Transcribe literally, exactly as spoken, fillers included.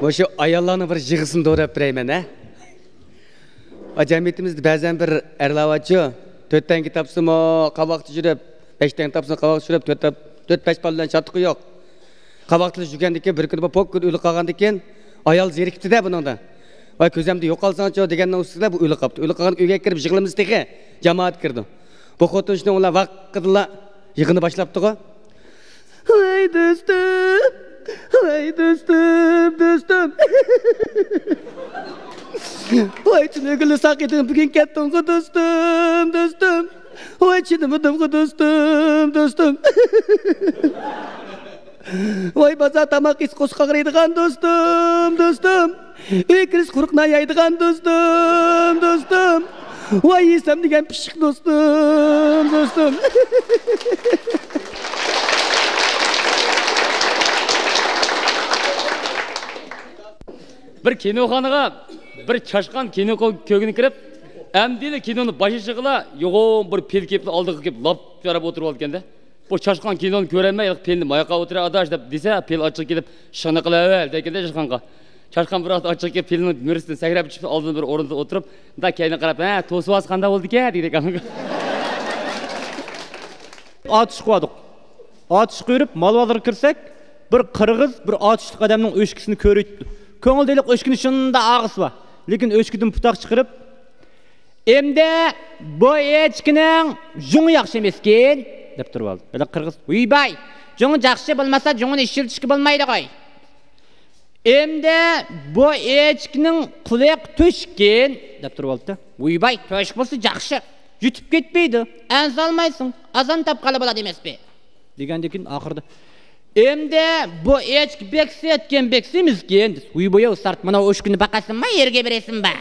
مۇشۇ ئاياللارنىڭ بىر يىغىسىنى دوراپ بېرەيمەن، ھە؟ ئا، جەمئىيىتىمىزدە بەزەن بىر ئەرلەر بارچۇ، تۆت تەڭگە تاپسىمۇ قاۋاق چۈشۈرۈپ، بەش تەڭگە تاپسىمۇ قاۋاق چۈشۈرۈپ، تۆت تاپ-، تۆت بەش بالا بىلەن شادلىقى يوق. قاۋاقتىلى يۈگەندىكىن، بىر كۈنى بۇ پوك كۈن ئۆلۈپ قالغاندىكىن، ئايال زېرىكىپتۇ-دە بۇنىڭدا. ۋاي، كۆزۈمدىن يوقالساڭچۇ دېگەننىڭ ئۈستىدە بۇ ئۆلۈپ قاپتۇ. ئۆلۈپ قالغان ئۆيگە كىرىپ يىغلىمىز تېخى. جامائەت كىرىدۇ. بۇ خوتۇن ئىشنىڭ ئۇلار ۋاققىدىلا يىغىنى باشلاپتىغۇ. ۋاي دوستۇم، ۋاي دوستۇم، دوستۇم. ۋاي تۈنۈگۈنلا ساق ئىدىڭ، بۈگۈن كەتتىڭغۇ دوستۇم، دوستۇم. ۋاي چىدىمىدىمغۇ دوستۇم، دوستۇم. ۋاي بازار تاماق يېسە قورساق ئاغرىيدىغان دوستۇم، دوستۇم. ئۆي كىرسە قۇرۇق نان يەيدىغان دوستۇم، دوستۇم. ۋاي يېسەم دېگەن پىششىق دوستۇم، دوستۇم. بىر كىنوخانىغا بىر چاشقان كىنو كۆ-، كۆرگىلى كىرىپ، ئەمدىلا كىنونى باشلىشىغىلا يوغان بىر پىل كېلىپ ئالدىغا كېلىپ لاپ ياراپ ئولتۇرۇپ ئالىدىكەن-دە. بۇ چاشقان كىنونى كۆرەلمەي، پىلنى ماياققا ئولتۇر ئاداش دەپ دېسە، پىل ئاچچىقى كېلىپ شىڭنە قىلىۋەر دېگەندە چاشقانغا. چاشقان بىر ۋاقىت ئاچچىقى كېلىپ پىلنىڭ مۈرىسىدىن سەكرەپ چۈشۈپ ئالدىن بىر ئورۇندۇققا ئولتۇرۇپ، مۇنداق كەينىگە قاراپ، ھە، توسۇۋالسا قانداق بولىدىكەن دېگەندەك. ئاتۇشقا باردۇق. ئاتۇشقا يۈرۈپ مال بازىرىغا كىرسەك، بىر قىرغىز بىر ئاتۇشلۇق ئادەمنىڭ ئۆچكىسىنى كۆرۈۋېتىپتۇ. كۆڭۈلدە ھېلىقى ئۆچكىنى شۇنداق ئاغىسى بار. لېكىن ئۆچكىدىن پۇتاق چىقىرىپ، ئەمدى بۇ ئۆچكىنىڭ جۇڭى ياخشى ئەمەسكەن دەپ تۇرۇۋالدى. ھېلىقى قىرغىز، ۋىي باي، جۇڭى جاخشى بولمىسا جۇڭىنى ئىشلىتىشكە بولمايدىغۇي. ئەمدى بۇ ئۆچكىنىڭ قۇلىقى تۆشۈككەن دەپ تۇرۇۋالدى. ۋىي باي، تۆشۈك بولسا جاخشى، يۇتۇپ كەتمەيدۇ، ئەنسىرىمەيسەن، ئازان تاپقىلى بولىدۇ ئەمەسمۇ؟ دېگەندىن كېيىن ئاخىرىدا، ئەمدى بۇ ئۆچكە بەك سېتىكەن، بەك سېمىزكەن دېسە، ۋىي باي، سارت، مانا ئۆچكىنى باقاسەنمۇ، يەرگە بېرەسەنمۇ؟